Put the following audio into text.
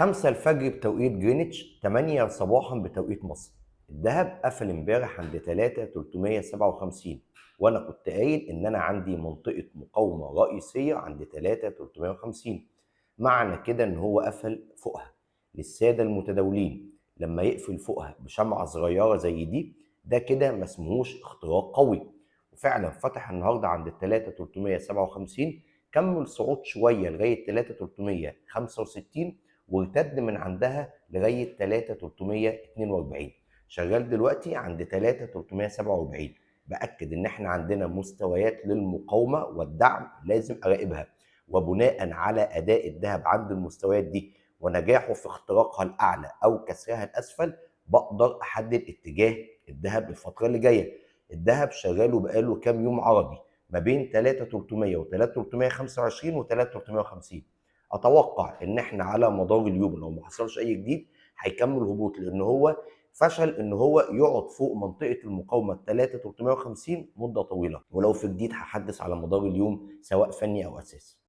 5 الفجر بتوقيت جرينتش، 8 صباحا بتوقيت مصر. الذهب قفل امبارح عند 3357، وانا كنت قايل ان انا عندي منطقة مقاومة رئيسية عند 3350. معنى كده ان هو قفل فوقها. للسادة المتداولين، لما يقفل فوقها بشمعة صغيرة زي دي، ده كده ما اسمهوش اختراق قوي. وفعلا فتح النهارده عند 3357، كمل صعود شوية لغاية 3365، وارتد من عندها لغاية 3342. شغال دلوقتي عند 3347. باكد ان احنا عندنا مستويات للمقاومة والدعم لازم اراقبها، وبناء على اداء الذهب عند المستويات دي ونجاحه في اختراقها الاعلى او كسرها الاسفل، بقدر احدد اتجاه الذهب الفترة اللي جاية. الذهب شغالة بقاله كام يوم عرضي ما بين 3300 و 3325 و 3350. اتوقع ان احنا على مدار اليوم لو ما حصلش اي جديد هيكمل هبوط، لان هو فشل ان هو يقعد فوق منطقة المقاومة 3350 مده طويلة. ولو في جديد هحدث على مدار اليوم سواء فني او اساسي.